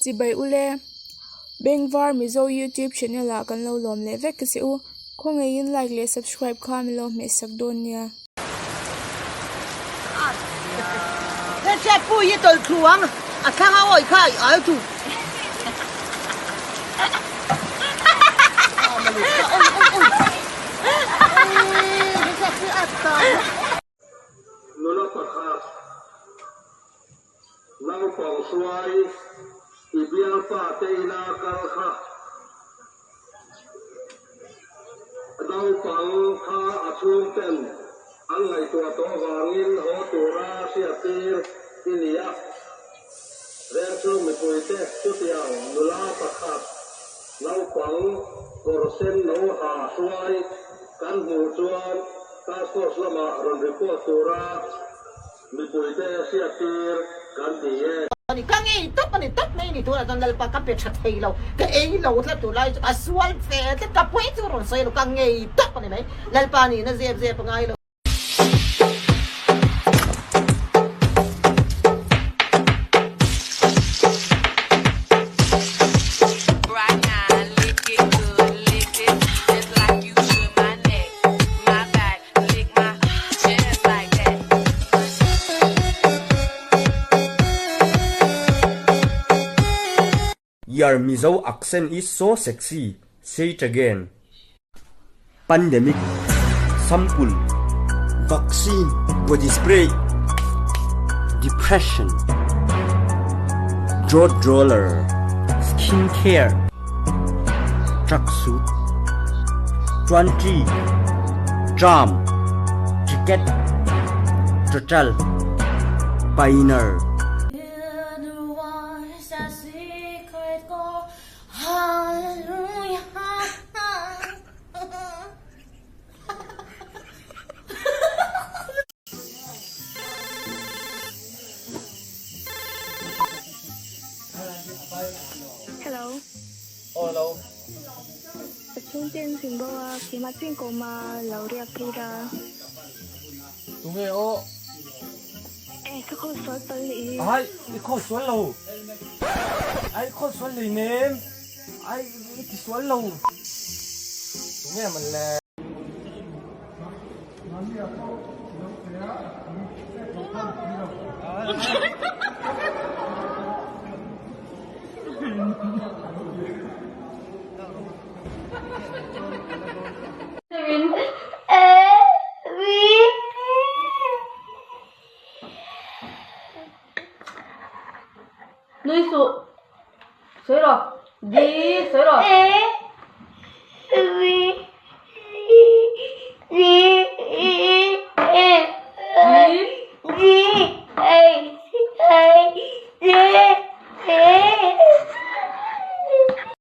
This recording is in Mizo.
Chibai ule, Bengvar Mizo YouTube channel ah kan lo lawm leh vek che u. Khawngaihin like leh subscribe kha min lo hmehsak dawn nia. Nula pakhat naupang hruai i bialpa te ina kal kha naupang kha a chhungten an ngaihtuah tawh vangin haw tura hriattir i ni a. Vengchhung mipuite chutiang nula pakhat naupang kawr sen lo ha hruai kan hmuh chuan Task Force lamah rawn report tura mipuite hriattir kan ti e. Ani ka ngei tawp ani tawp mai ni tunah chuan Lalpa ka pe tha thei lo ka ei lo tlat tur lai chu a sual ve tlat ka pawi chu rawn sawi lo ka ngei tawp ani mai Lalpa nihna zep zep a ngai lo. Your Mizo accent is so sexy, say it again. Pandemic, Sample, Vaccine, Body spray, Depression, Jaw drawer, Skin care, Tracksuit, 20, Tram, Ticket, Total, Pioneer. Hello. Aw hello. Ka chhungte an zin bo a, keimah chu inkawm a lo riak phei la. Tunge aw? Eh, ka call sual pal nih hi. Ai, i call sual lo. Ai, i call sual lei nem. Ai, i ti sual lo. Tunge man le? Nui suh. Sawi rawh. D sawi rawh. E V.